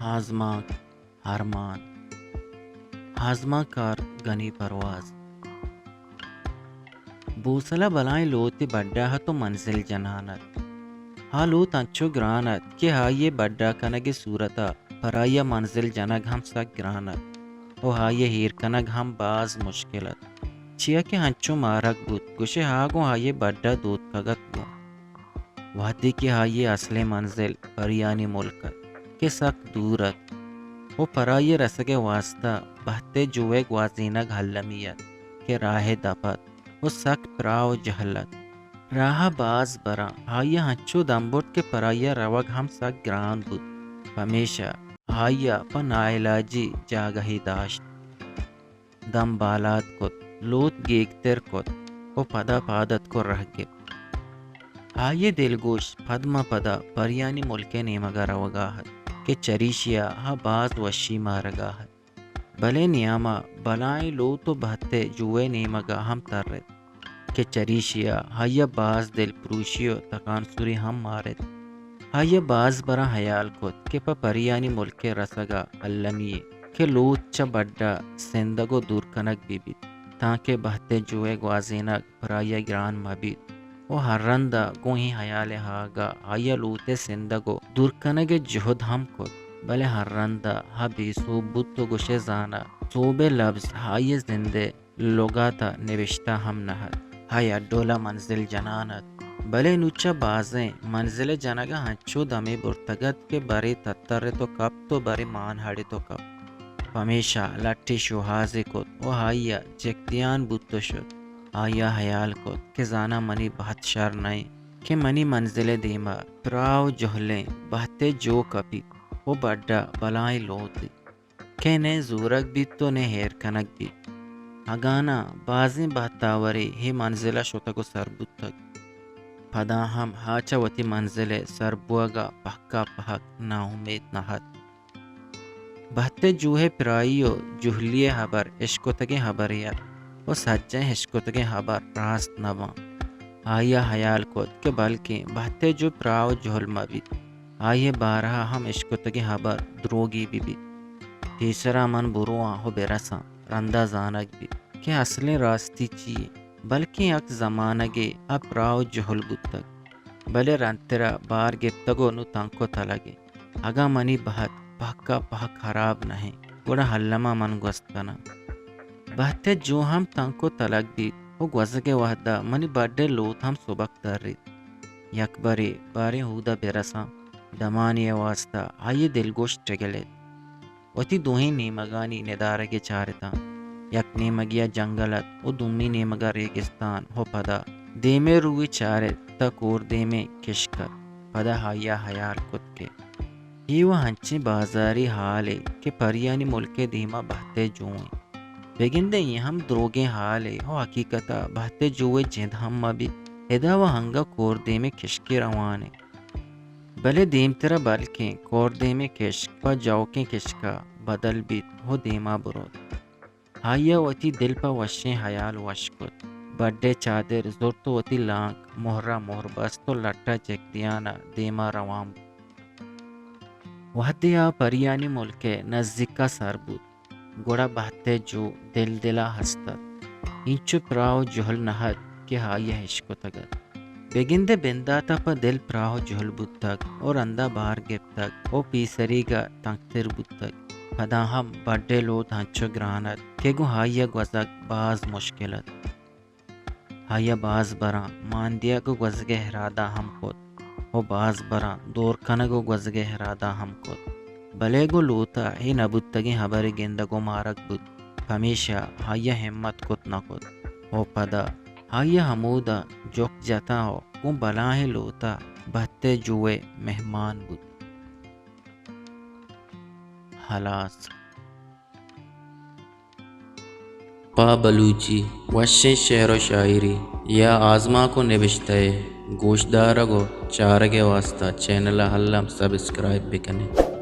آزمانک، ارمان۔ آزمانکار گنی پرواز۔ بوسل ءَ بلاہیں لوتے بڈا اَت ءُ منزل جنان اَت۔ آ لوت انچو گران اَت کہ آئی ءِ بڈا کنگ ءِ صورت ءَ پر آئی ءَ منزل جنگ ہم سک گران اَت ءُ آئی ءِ ایر کنگ ہم باز مشکل اَت، چیا کہ انچو مارگ بوت، گوشے آ گوں آئی ءِ بڈا دوتکگ اَت گوں۔ وہدے کہ آئی ءِ اصلیں منزل پریانی ملک اَت کہ سک دور اَت ءُ پر آئی ءِ رسگ ءِ واستہ بہت ءِ جو ءِ گوازینگ المی اَت کہ راہ ءِ دپ اَت ءُ سک پراہ ءُ جہل اَت۔ راہ ءَ باز براں آئی ءَ انچو دم برت کہ پر آئی ءَ روگ ہم سک گران بوت، پمیشا آئی ءَ پہ ناعلاجی جاگہے داشت۔ دم بالاد کت، لوت گیگتر کت ءُ پدا پاد اتک ءُ رہ گپت۔ آئی ءِ دلگوش پد ماں پدا پریانی ملک ءِ نیمگ ءَ روگ ءَ اَت کہ چریشی ءَ آ باز وشی مارگ ءَ اَت۔ بلے نیام ءَ بلاہیں لوت ءُ بہت ءِ جو ءِ نیمگ ءَ ہم ترت کہ چریشی ءَ آئی ءَ باز دلپروشی ءُ تکانسری ہم مارت۔ آئی ءَ باز براں ہیال کت کہ پہ پریانی ملک ءِ رسگ ءَ المی اِنت کہ لوت چہ بڈ ءَ سندگ ءُ دور کنگ بہ بیت، تانکہ بہت ءِ جو ءِ گوازینگ پر آئی ءَ گران مہ بیت ءُ ہر رند ءَ گوں اے ہیال ءِ آہگ ءَ آئی ءَ لوت ءِ سندگ ءُ دور کنگ ءِ جہد ہم کت، بلے ہر رند ءَ آ بے سوب بوت ءُ گوشئے زاناں سوب ءِ لبز آئی ءِ زند ءِ لگات ءَ نبشتہ ہم نہ اَت۔ آ یک ڈول ءَ منزل جنان اَت، بلے نوں چہ بازیں منزل ءِ جنگ ءَ انچو دمے برتگ اَت کہ برے تترت ءُ کپت ءُ برے مان ہڑت ءُ کپت۔ پمیشا لٹے شوہازے کت ءُ آئی ءَ چک دیان بوت ءُ شت۔ آئی ءَ ہیال کت کہ زاناں منی بہت شر نہ اِنت کہ منی منزل ءِ دیم ءَ پراہ ءُ جہلیں بہت ءِ جو کپیت ءُ بڈ ءَ بلاہیں لوتے کہ نئے زورگ بیت ءُ نئے ایر کنگ بیت۔ اگاں ناں بازیں بہتاورے اے منزل ءَ شتگ ءُ سر بوتگ، پدا ہم آ چہ وتی منزل ءِ سر بوگ ءَ پہک ءَ پہک ناامیت نہ اَت۔ بہت ءِ جو ءِ پراہی ءُ جہلی ءِ ہبر اشکتگیں ہبرے اَت ءُ سجہیں اشکتگیں ہبر راست نہ باں۔ آئی ءَ ہیال کت کہ بلکیں بہت ءِ جو پراہ ءُ جہل مہ بیت، آئی ءِ بارہ ءَ ہم اشکتگیں ہبر دروگے بہ بیت۔ پیسرا من برواں ءُ برساں، رندا زانگ بیت کہ اصلیں راستی چی اِنت۔ بلکیں یک زمانگے آ پراہ ءُ جہل بوتگ، بلے رندترا بار گپتگ ءُ نوں تنک ءُ تلگ اِنت۔ اگاں منی بہت پہک ءَ پہک ہراب نہ اِنت، گڑا الم ءَ من گوست کناں۔ بہت ءِ جو ہم تنک ءُ تلگ بیت ءُ گوزگ ءِ وہد ءَ منی بڈ ءِ لوت ہم سبک تریت۔ یک برے باریں اود ءَ برساں، دمانے ءِ واستہ آئی ءِ دلگوش ٹگل اِت۔ وتی دوہیں نیمگانی ندارگ ءَ چارتاں۔ یک نیمگے ءَ جنگل اَت ءُ دومی نیمگ ءَ ریگستان ءُ پدا دیمے روی چارت تاں کوردیمیں کشک اَت۔ پدا آئی ءَ ہیال کت کہ اے وَ انچیں بازارے ہالے کہ پریانی ملک ءِ دیما بہت ءِ جو اِنت۔ بگندئے اے ہم دروگیں ہالے ءُ حقیقت ءَ بہت ءِ جو ءِ جند ہم مہ بیت۔ ادا وَ انگہ کوردیمیں کشکے روان اِنت۔ بلے دیمترا بلکیں کوردیمیں کشک پہ جوکیں کشک ءَ بدل بیت ءُ دیما بروت۔ آئی ءَ وتی دل پہ وشیں ہیال وش کت۔ بڈ ءِ چادر زرت ءُ وتی لانک مہر ءَ مہر بست ءُ لٹ ءَ چک دیان ءَ دیما روان بوت۔ وہدے آ پریانی ملک ءِ نزیک ءَ سر بوت، گڑا بہت ءِ جو دل دل ءَ ہست اَت۔ اینچو پراہ ءُ جہل نہ اَت کہ آئی ءَ اشکتگ اَت۔ بگندئے بندات ءَ پہ دل پراہ ءُ جہل بوتگ ءُ رندا بار گپتگ ءُ پیسریگ ءَ تنکتر بوتگ۔ پدا ہم بڈ ءِ لوت انچو گران اَت کہ گوں آئی ءَ گوزگ باز مشکل اَت۔ آئی ءَ باز براں مان دیگ ءُ گوزگ ءِ ارادہ ہم کت ءُ باز براں دور کنگ ءُ گوزگ ءِ ارادہ ہم کت، بلے گوں لوت ءَ اے نہ بوتگیں ہبرے گندگ ءُ مارگ بوت، پمیشا آئی ءَ ہمت کت نہ کت ءُ پدا آئی ءَ ہمودا جک جتاں ءُ گوں بلاہیں لوت ءَ بہت ءِ جو ءِ مہمان بوت۔ ہلاس۔ پہ بلوچی وشیں شعر ءُ شاعری یا آزمانک ءُ نبشتہ ءِ گوشدارگ ءُ چارگ ءِ واستہ چینل ءَ الم سبسکرائب بہ کن ات۔